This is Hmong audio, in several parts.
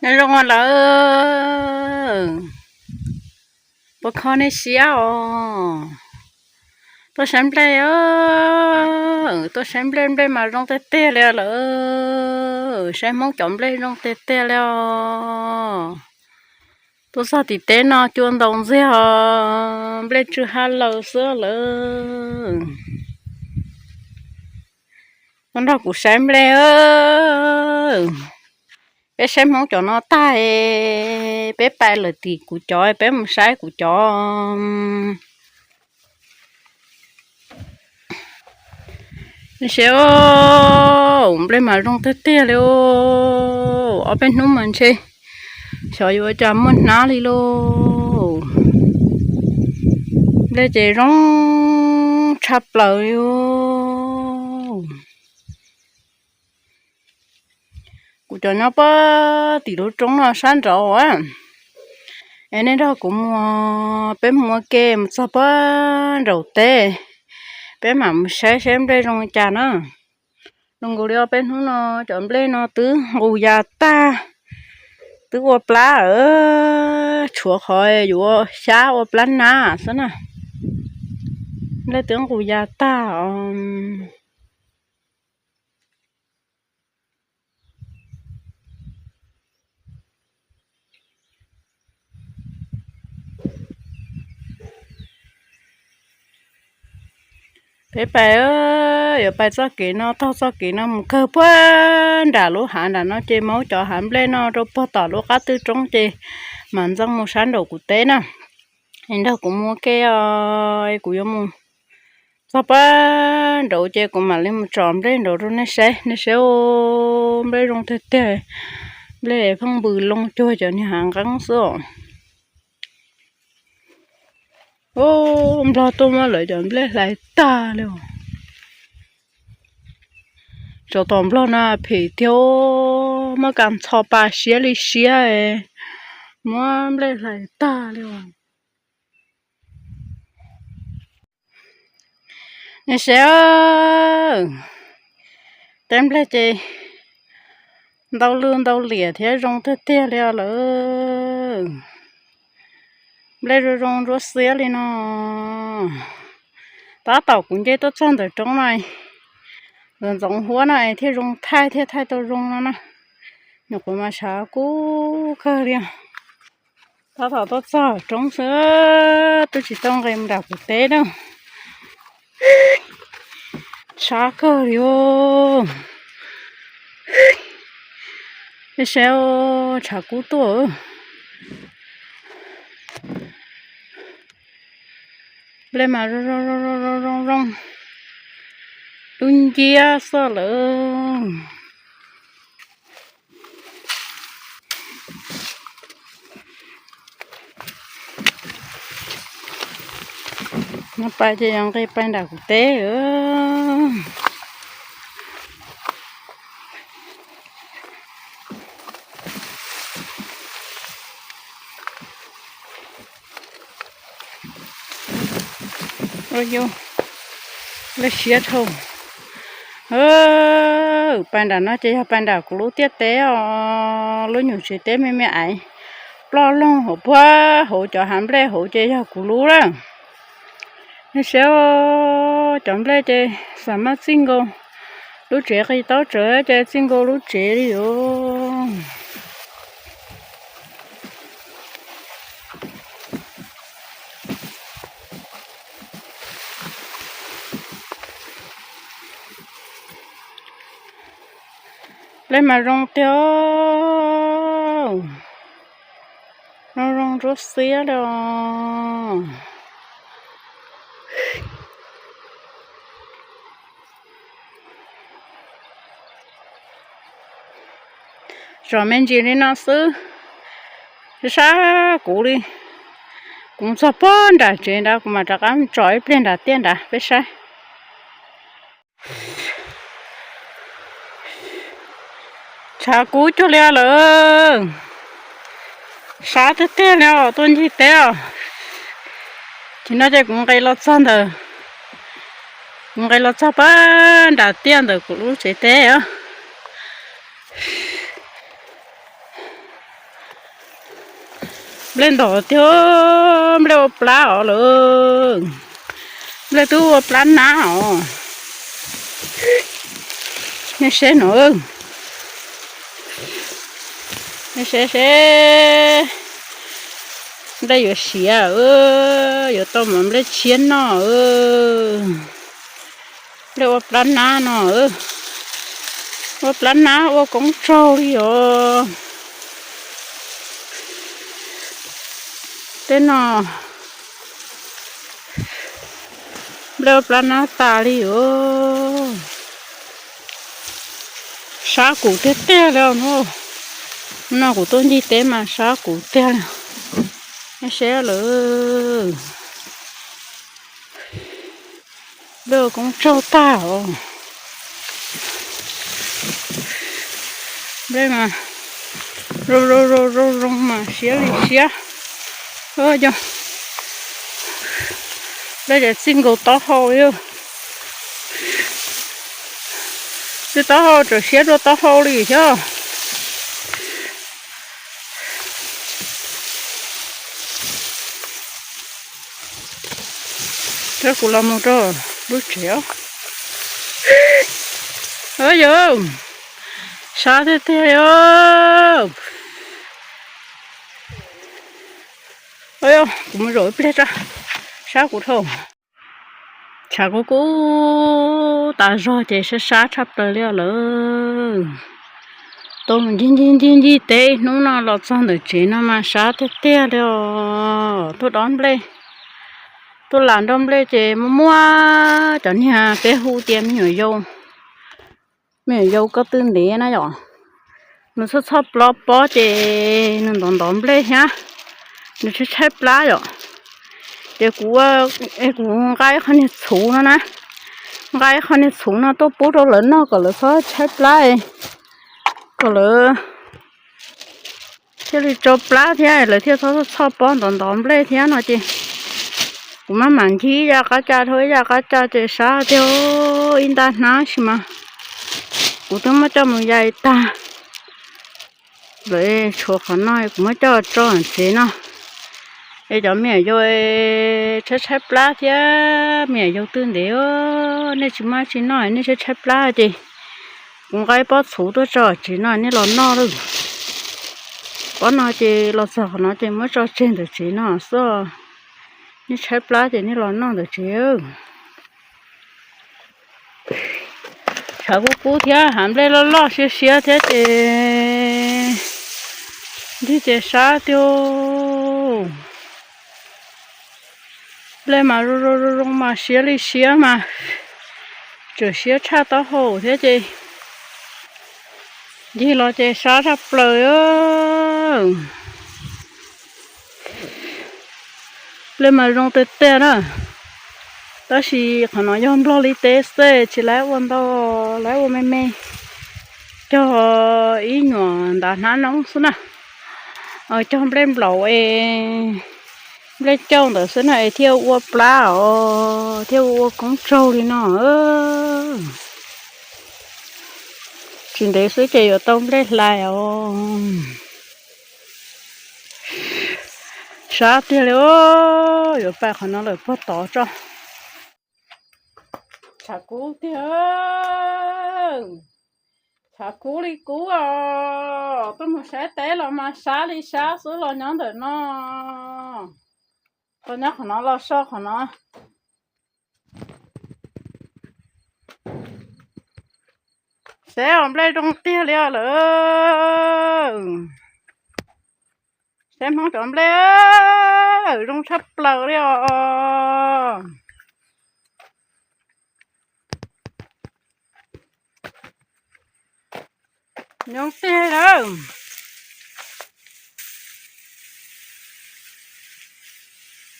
Nyob zoo lawm, puas kho nej siab os? Tuaj saib nplej, tuaj saib nplej, nplej mas zoo tiag tiag li lawm. Saib Hmoob cov nplej zoo tiag tiag li os. Tuaj txog tim teb no cua ntaus ntxiag os, nplej tsw ha laws xwb lawm. Tuaj nrog kuv saib nplej. Peb saib Hmoob cov no tag, peb pais lawm tim kuv cov, peb mus saib kuv cov. Saib, nplej mas zoo tiag tiag li. Ob peb hnub mas ntshe xyov yuav ua cas muaj hnab li lauj. Nplej ces zoo tshaj plaws li. Kuv cov nyob puag tim lub roob no sab nraud. Es nej nrog kuv mus, peb mus ua ke mus txog puag nraum teb, peb mam mus saib saib nplej zoo li cas na. Zoo nkaus li ob peb hnub no cov nplej no twb nqus ya tag, twb ua plab, tshuav qhov yuav xyab ua plab nab xwb na. Nplej twb nqus ya tag os. Peb pais, yuav pais txoj kev no, taug txoj kev no mus kawg puag nram lub hav nram no ces maub cov hav nplej no rau puag tom lub qab twb roob ces mam ntxeev mus sab nraum kuv teb na. Es nrog kuv mus ua ke os, kuv yuav mus txog puag nraud ces kuv mam li mus tsom nplej nraud rau nej saib, nej saib, nplej zoo tiag tiag. Nplej pheej npws loo cuag cov niag hav nqeeb xwb os. Ub, Nplog tuaj muab lawv cov nplej hlais tag li os. Tsov tom Nplog no phem tiag, muab kas ntxhov pas siab li siab, muab nplej hlais tag li os. Nej saib, tej nplej ces ntau lwj ntau liam thiab zoo tiag tiag li os lawm. Nplej zoo zoo ntsuab xiab li no. Tab tom kuv nce tuaj txog ntawm roob no, ntxoov ntxoov huab no es thiaj zoo thaij, thiaj thaij tau zoo no na. Nyuam qhuav mas tshav kub kawg li. Tab tom tuaj txog roob xwb, twb tsis tau nqis mus nram kuv teb na. Tshav kawg li os. Nej saib, tshav kub tuaj. Nplej mas zoo zoo zoo zoo, lub nciab xwb lawm. No pais ces yog nqis pais nram kuv teb. Ua yus lej siab dhau. Pais nram no ces yog pais nram kuv lub tiaj teb os, lub nyuam tsev teb me me aiv, ploj loog hauv puag hauv cov hav nplej hauv ces yog kuv lub lawm. Nej saib, cov nplej ces xam maj txij nkaus lub tsev, qis taub tsawv ces txij nkaus lub tsev li os. Nplej mas zoo tiag, zoo zoo ntsuab xiab li os. Tsom me ntsis li no xwb, sab kuv li. Kuv txog puag nram tsev nrad kuv mam rov qab tsom ib pliag nram tiaj nrad peb saib. Tshav kub cuag li lawm. Sab tiag tiag li os, tuaj ncig teb os. Ces no ces kuv nqis los txog ntawm, kuv nqis los txog puag nram tiaj ntawm kuv lub tsev teb os. Nplej ntau tiag, nplej ua plab os lawm. Nplej twb ua plab nab os. Nej saib no, nej saib seb, nplej yuav siav, yuav tau mas nplej tshiab noj. Nplej ua plab nab no, ua plab nab ua koob tsaug li os. Tej no nplej ua plab nab tas li os. Sab kuv tiag tiag li no. No kuv tuaj ncig teb mas sab kuv tiag li. Nej saib lawm. Nplej ua koob tsaug tag os. Nplej mas zoo zoo zoo zoo mas siab li siab. Nplej ces txij nkaus taub hau li. Txij taub hau tseem siab dua taub hau li thiab. Rau kuv los mus rau lub tsev os. Yog, sab tiag tiag os. Kuv mus zaum ib pliag tso, sab kuv dhau. Tshav kub kub tas zog ces sab sab tshaj plaws li os lawm. Tuaj mus ncig ncig ncig ncig teb ib hnub no los txog ntawm tsev no mas sab tiag tiag li os. Tuaj dob nplej, tuaj lam nroj nplej ces muaj muaj cov niag peb hu tias me nyuam yaus, me nyuam yaus ko tw ntev na yom. Nws txhoj txhoj plaub pob ces nws ntov ntov nplej thiab, nws tshaib tshaib plab yom. Ces kuv, kuv nqa ib qho niag txhuv no na, nqa ib qho niag txhuv no tuaj pub rau lawv noj kom lawv txhob tshaib plab, kom lawv thiaj li tso plab thiab lawv thiaj txhob txhoj pob ntov ntov nplej thiab no ces kuv maj mam ncig ib yav qab tsa dhau ib yav qab tsa ces sab tiag, ib nta hnab sis mas kuv twb muab coj mus yais tag. Lawv tshuav qhov no kuv muab coj tso tsev no. Es cov me nyuam yaus tshaib tshaib plab thiab me nyuam yaus twb ntev, nej tsis muaj tsi noj nej tshaib tshaib plab ces kuv nqa ib pob txhuv tuaj tso tsev no nej los noj lawm. Pob no ces los txog qhov no ces muab tso tseg ntawm tsev no xwb. Nej tshaib plab ces nej los noj ntawm tsev. Tshav kub kub thiab hav nplej loj loj siab siab thiab ces ncig ces sab tiag. Nplej mas zoo zoo zoo mas siab li siab mas tseem siab tshaj taub hau thiab ces ncig los ces sab tshaj plaws. Nplej mas zoo tiag tiag na, tab sis qhov no yog nplog li teb xwb tsis laib ua ntau, laib ua me me, cog ib nyuam ntav hnab noob xwb na. Cog nplej nplaum es nplej cauj ntawd xwb na es thiaj ua plab os, thiaj ua koob tsaug li no. Tsis ntev xwb ces yuav tau nplej hlais os. Sab tiag li, yuav pais qhov no lawm puag tod tso. Tshav kub tiag, tshav kub li kub os. Tuaj mus saib teb los mas sab li sab xwb los nyob ntawm no, los nyob qhov no los so qhov no. Saib os, nplej zoo tiag li os lawm. Saib Hmoob cov nplej zoo tshaj plaws li os. Nyob tiag lawm.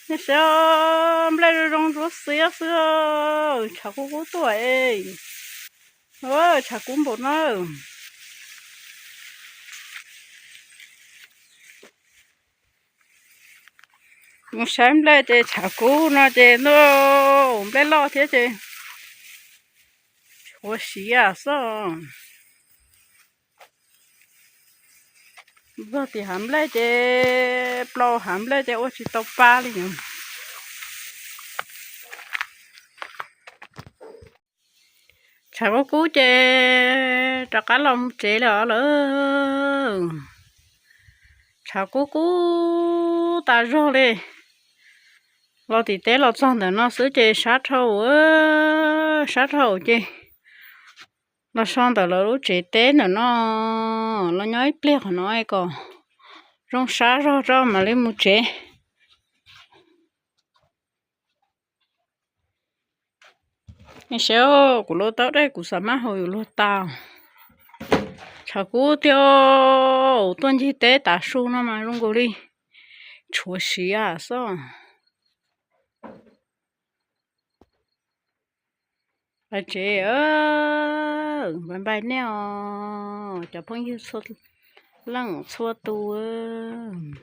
Nej saib, nplej zoo zoo ntsuab xiab xwb, tshav kub kub tuaj es. Tshav kub npaum no. Mus saib nplej ces tshav kub no ces ntuj, nplej loj thiab ces tshuav siav xwb. Txog tim hav nplej ces plaub hav nplej ces ua tsis tau pa li os. Tshav kub kub ces rov qab los mus tsev lawm os lawm. Tshav kub kub tas zog li. Los tim teb los txog ntawm no xwb ces sab dhau, sab dhau ces los so ntawm lawv lub tsev teb ntawm no, los nyob ib pliag qhov no kom zoo sab zog rau mam li mus tsev. Saib kuv lub taub dej kuv xav maj haus yuav luag tau. Tshav kub tiag, tuaj ncig teb tav su no mas zoo nkaus li tshuav siav xwb. Pais tsev, npais npais nej os cov phooj ywg txhua leej txhua tus.